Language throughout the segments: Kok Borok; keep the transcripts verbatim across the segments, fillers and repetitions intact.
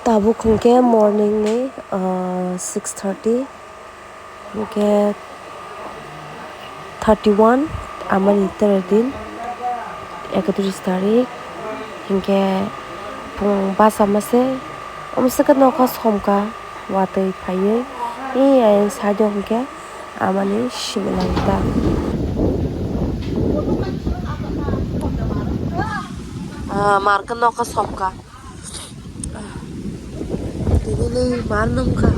Tabuk hwnkhe morning ni, ah, six thirty, hwnkhe thirty one amani terer din, ekatris tarik, hwnkhe phung basa mase, omo se khe nokha somkha, watwi phaiwi, ee, ayang side o hwnkhe amani simi langta. Ah, mar khe nokha somkha. Tini le mar nung kha.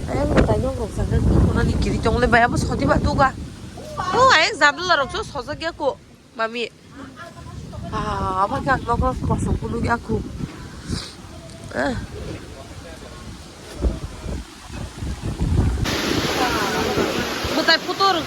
Ayang tai nung kok sangkhe khuna ni kiri tong le bai abo sodi ba tu ga. O ayang jabla rok so sojak ya ko mami. Ah, abo khe ang nokho kosong kunu ya ko. Ah. Bwtai putur.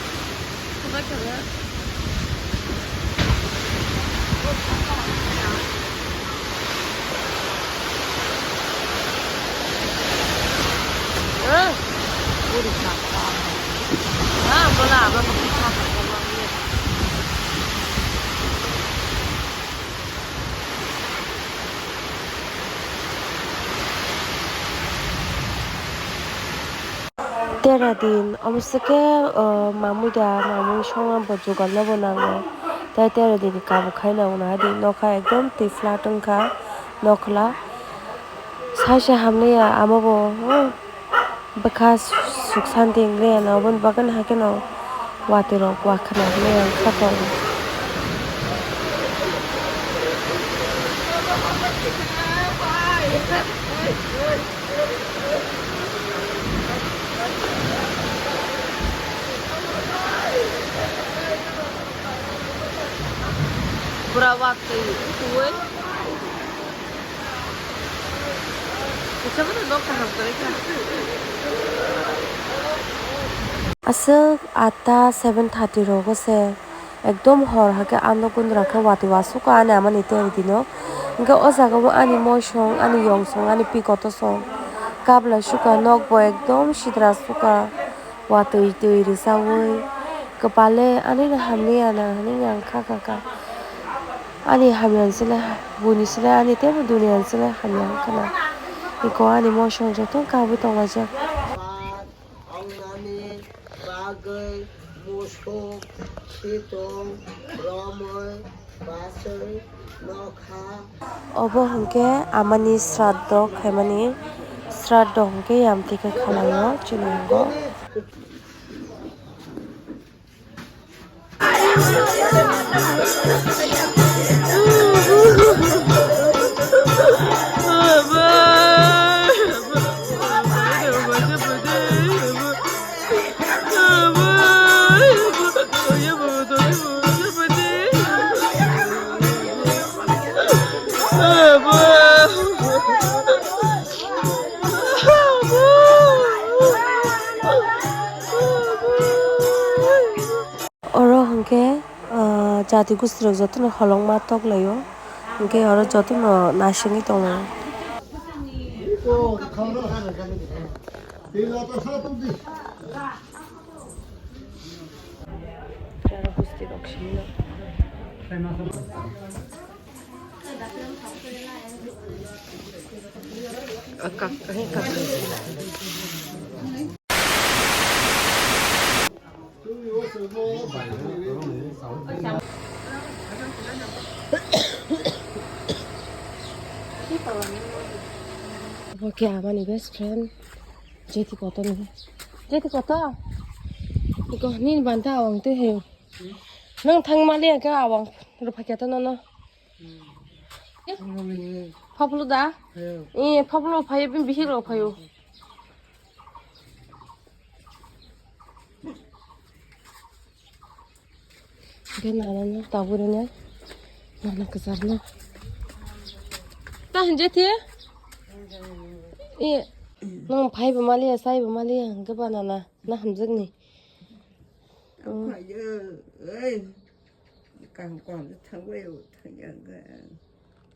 Tera din, omo se khe, o, mamui da, mamui songma bo jugal no bo nango. Tai tera din ni kabu khai nango na di, nokha ekdom twi flat wngkha, nokla. Sai se hamliya, amo bo, o, bwkha suk santi wngya na, oboni bagwi no haikhe no watwi rok wa khwna hinwi ang kha tongo. Pura watwi tuwi. Aswk atta seven thirty rogo se. Ekdom hor hakhe ano gundra khe watwi wasukha ani amani tei dino. Hinkhe o jaga o ani moisong, ani yongsong, ani pikoto song kablai sukha, nokbo ekdom sidra sukha, watwi twi rwchaui kwpale ani no hamliya na hinwi ang kha kha kha. Ani hamya sile, buini sile ani teibo duniya sile hamya wngkha na. Iko ani moisong joto kabui tonglaijak. Wngnani bagwi musuk, situng, romwi, bachwi, nokha. Obo hwnkhe amani sraddho khaimani, sraddho hwnkhe yamtwi khe khalaio chini yango. Oro hwnkhe, ah, jati gustirok jotono holongma toklaio, hwnkhe oro jotono naisingwi tongo. Obo khe amani best friend, Jeti kotor ni. Jeti kotor? Iko nini banta awang twi hayo. Nwng thang mali ang khe awang rwphaikha to nono. Phaplu da? Ee, phaplu phaio, bini bihik rok phaio. Hwnkhe nana no tabuk rwna, nana kwchar no. Ta hinje the? Ee, nwng phai bo maliya, chai bo maliya, hwnkhe ba nana, na hamjak ni. Phaiya, ei, kaham kaham thangbai, thangya hwnkhe.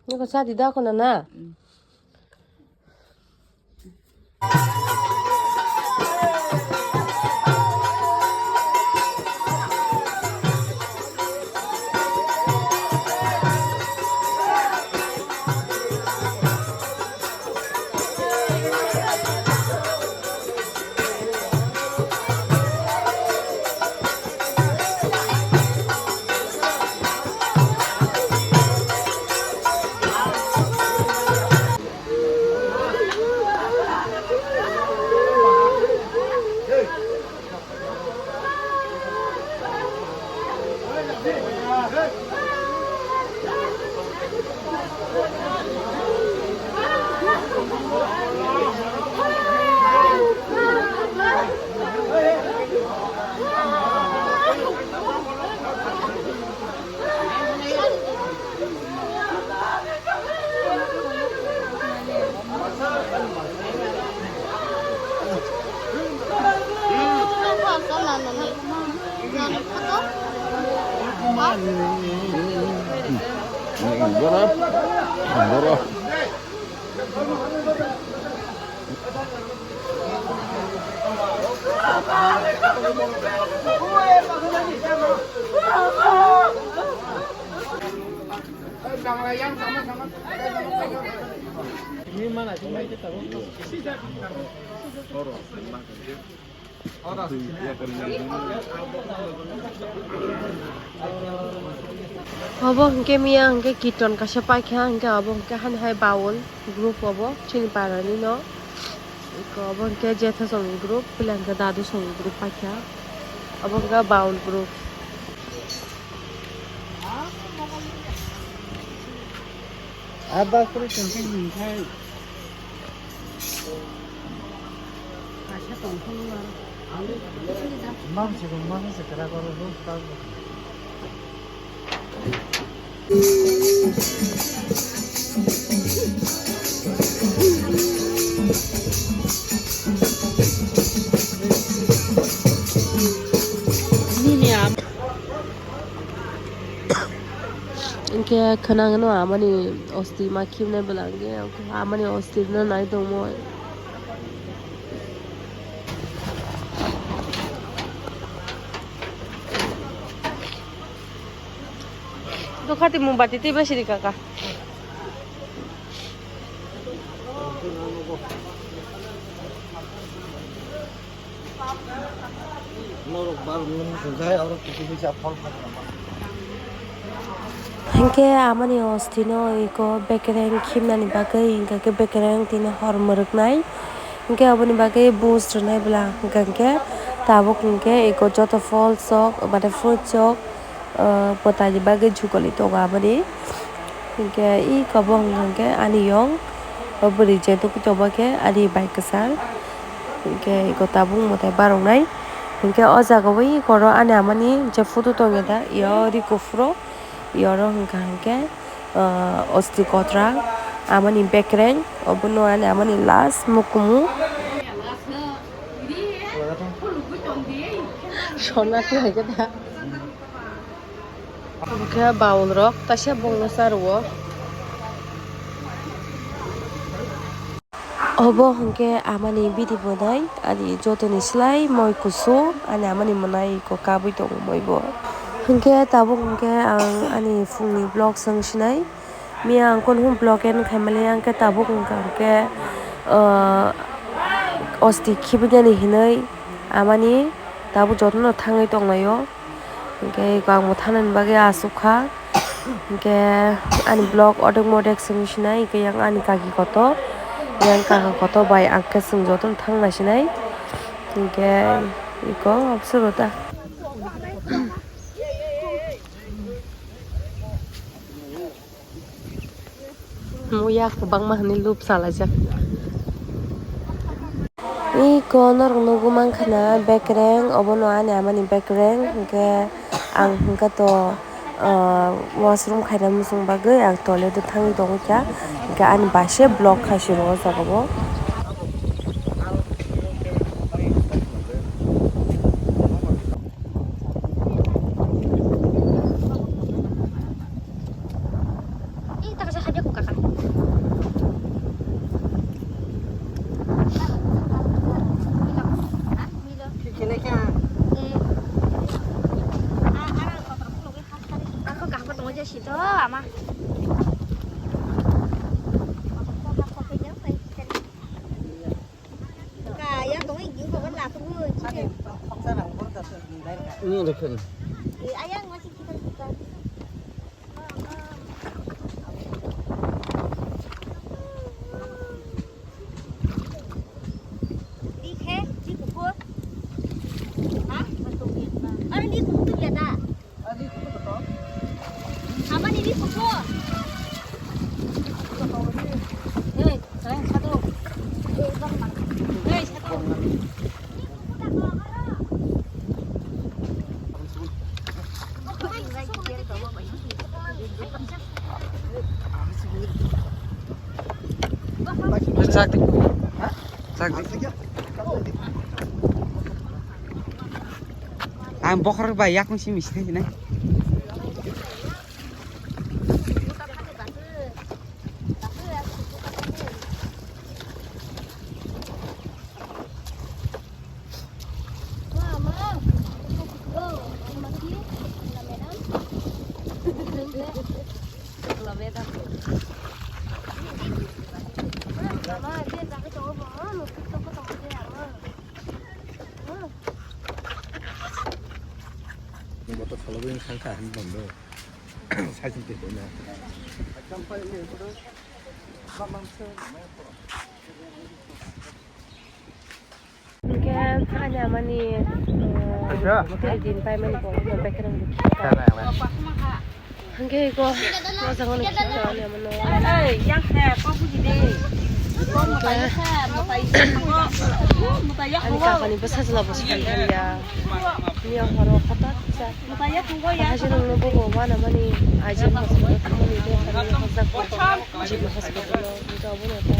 Nokha cha di da khuna na? Borok, borok. Obo hwnkhe miya hwnkhe kirtan kaisa paikha, hwnkhe obo hwnkhe hani hai baul group obo chini parani no. Eko obo hwnkhe Jetha song group, pila hwnkhe Dadu song group paikha. Obo hwnkhe baul group. Aba kuru tongkhe ningkhai. Kaisa tongkhe nung aro. Mang se, mang se kara karo, mang se kara karo. Nini am- Hwnkhe khwnangno amani osti ma khibnai bwla hwnkhe amani osti no nai tongmo. Dokhati mung bati tei basiri kaka. Hwnkhe amani ostino eko bekereng khimnani bagwi hwnkhe bekereng tini hor mwrwknai. Hwnkhe aboni bagwi boost rwnai bwla hwnkhe tabuk hwnkhe eko joto pholsrok mane fruitsrok ah, mwtaini bagwi jukoli tongo aboni. Hwnkhe iko bo hwnkhe ani yong, o bwrwi je nugwi tongma khe ani bai kwchar. Hwnkhe iko tabuk mwtai baroknai. Hwnkhe o jaga o iko ro ani amani je photo tongya da, iyo ri kuphuru, iyo ro hwnkha hwnkhe, ah, osti kotra, amani bekereng, obono ani amani last mukumu. Sona khe hai khe da. Obo khe baul rok, kaisa bongno cha rwo. Obo hwnkhe amani bidi bwdai, ani jotoni slai moi kusu, ani amani mwnai iko kabui tongo moi bo. Hwnkhe tabuk hwnkhe ang ani phungni vlog swng sinai. Miya ang kunu vlog end khaimani, ang khe tabuk wngkha hwnkhe, ah, osti khibinani hinwi amani tabuk jotono thangwi tonglaio. Hwnkhe eko ang bo thanani bagwi aswk kha. Hwnkhe ani vlog odek modek swngwi sinai, hwnkhe yang ani kaki kotor, yang kaka kotor bai ang khe chwng jotono thangna sinai. Hwnkhe eko abswrwng ta. Muya kwbangma hwnwi loop salaijak. Iko norok nugwi mankha na bekereng, obono ani amani bekereng, hwnkhe ang hwnkhe to, ah, washroom khaina muchung bagwi ang toilet o thangwi tongwi kha, hwnkhe ani bai se block khai siro o jaga o. Kaya tongwi gini kok la tongwi. Ni lekhen. Ayang masih kita kita. Di khe, di kukur. Ha? Are di kukur ya da. Abani di kuku. Hei, sayang satu. Hei, satu. Sakti. Sakti. Ang bokhorok bai yakung simi sinai sinai. Motor salogwi wng kha, ang bondo. Cycle twi tongna. Hingke ani amani, eh, Acha. Hotel din paimani bo, no bekerang bo. Sana yang lain. Hingke iko, mo jangan ni kita ani amano. Ani kakani bwsa jela bwsa kali ya. Ni ang horo hotat sa. Haji nung no bobo wana mani, aji hospital thamani de kami hojak ko. Jibin hospital o, hingke obono ta.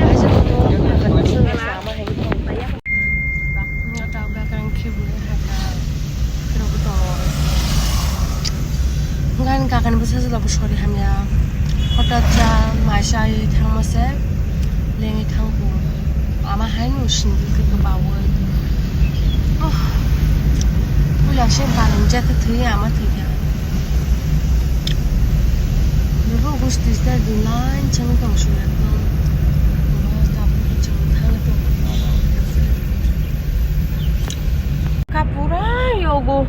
Haji nung no, haji nung no, ama hai ko. Nga ta ga kan khibu hai ka. Kiro ko to. Ngan ka kan bwsa jela bo sori hamya. Hotat sa, mai sai thangma se, lengi thangbu. Ama hai no sindi ke ke bawo. Oh. Puya se balam jata thwi ama thwi ya. Nabo gusti sta din line chang tong shu ya tong. Nabo ta pu chang thang tong. Ka pura yogo.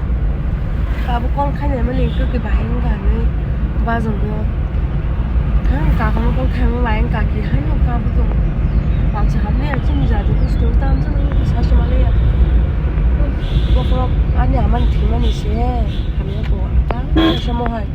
Ka bo call khainai mani kwkwi bahai wngkha hinwi bajogo. Ha, kakano call khaima bahai wngkha ki haino ka bo tongo. Baksa hamya chini jati busto tamsa nang sa sumaliya. Bokhorok ani amani thwimani se hamya bo ta samo hai.